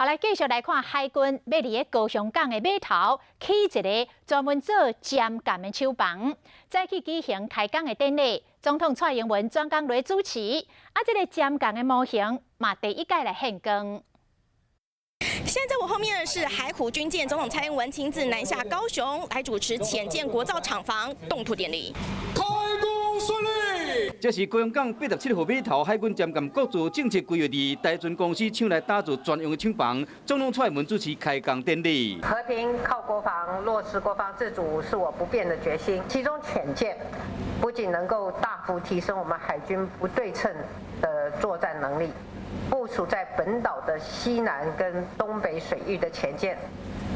好，來繼續來看海軍欲佇咧高雄港的碼頭起一个專門做潛艦的廠房，早起舉行開工的典禮，總統蔡英文專工來主持。啊，這个潛艦的模型嘛第一擺來現光。現在我後面的是海虎軍艦，總統蔡英文親自南下高雄來主持潛艦國造廠房動土典禮。開工順利。這是高雄港87號碼頭海軍潛艦國造政策規劃佇台船公司搶來打造專用的廠房，總統蔡英文主持開工典禮。和平靠國防，落實國防自主是我不變的決心。其中潛艦不僅能夠大幅提升我們海軍不對稱的作戰能力，部署在本島的西南跟東北水域的潛艦，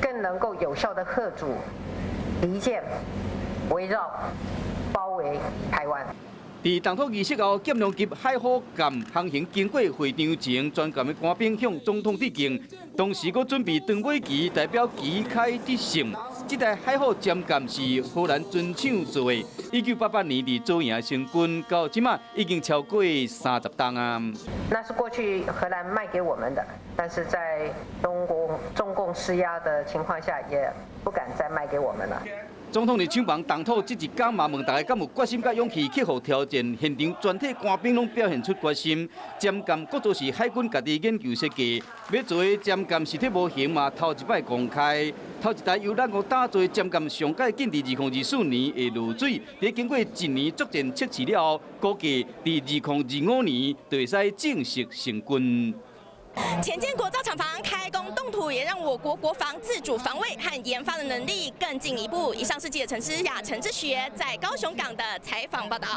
更能夠有效的嚇阻敵艦圍繞包圍台灣。佇動土儀式後，劍龍級海虎艦航行經過會場前，全艦的官兵向總統致敬。同時，閣準備長尾旗，代表旗開得勝。這台海虎潛艦是荷蘭船廠做的，1988年佇左營成軍，到這馬已經超過30冬啊。那是過去荷蘭賣給我們的，但是在中國中共施壓的情況下，也不敢再賣給我們了。總統佇廠房動土這一工嘛問大家敢有決心佮勇氣克服挑戰，現場全體官兵攏表現出決心。潛艦國造是海軍家己研究設計，欲做的潛艦實體模型嘛頭一擺公開。頭一台由咱國打造的潛艦上蓋緊佇2024年會落水，佇經過一年作戰測試了後，估計佇2025年就會使正式成軍。潛艦國造廠房開工動土，也讓我國國防自主防衛和研發的能力更進一步。以上是記者陳詩雅、陳志學在高雄港的採訪報道。